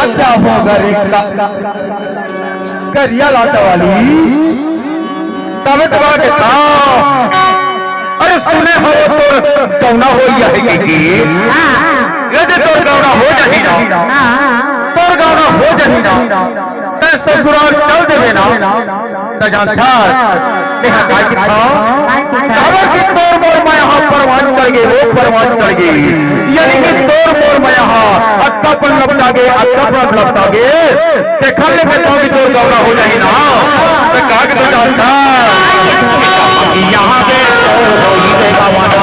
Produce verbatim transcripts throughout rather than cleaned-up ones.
अच्छा होगा रे का-, करिया लाटा वाली, तबे तो बात है। हाँ। अरे सुने हो तोर गौना हो या है के, के? हाँ। ये जे तोर गौना हो जाही ना, हाँ। तोर गौना हो जाही ना, ते ससुराल चल देबे ना, त जानथस, तेहा काय किथंव? काबर कि तोर मोर मया हा परवान चढ़ गे, वो परवान चढ़ गे। यानी कि तोर मोर मया हा अतका पन लपटा गे, अतका पन लपटा गे। तेखर ले कहथंव कि तोर गौना हो जाही ना, त का के तो जानथस? यहाँ पे तोर होही रे गौना,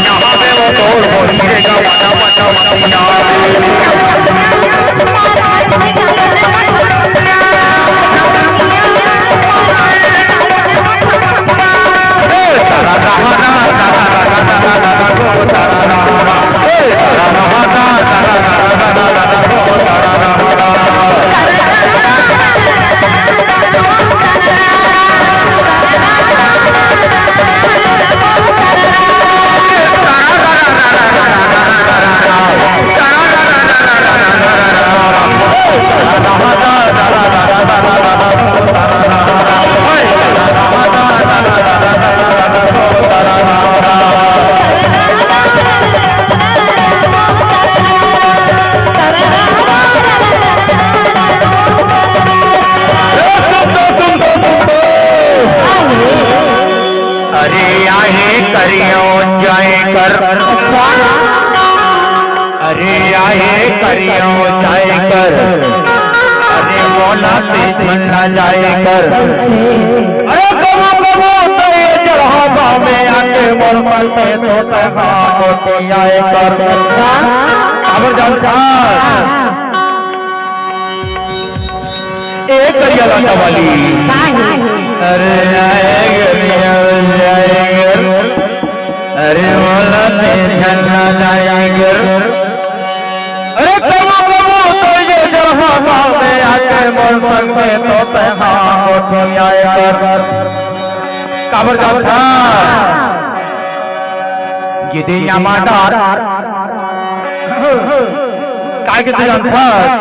यहाँ पे वो तोर होही रे गौना। अरे आहे करियो जाए कर, अरे आहे करियो जाए कर, अरे मोला से झन ला जाए कर। अरे कबो कबो तो ये जड़हा गाँव में आके मोर मन में तो तैं हा गोठियाए कर। काबर जानथस? ए करिया लाटा वाली। काहे? अरे आए गरिया जाए गर, अरे मोला ते झन ला जाए गर। अरे कबो कबो तो ये जड़हा गाँव में आके मोर संग में तो तैं हा गोठियाए कर। काबर जानथस? गिदी यामा डार। काय के तो जानथस?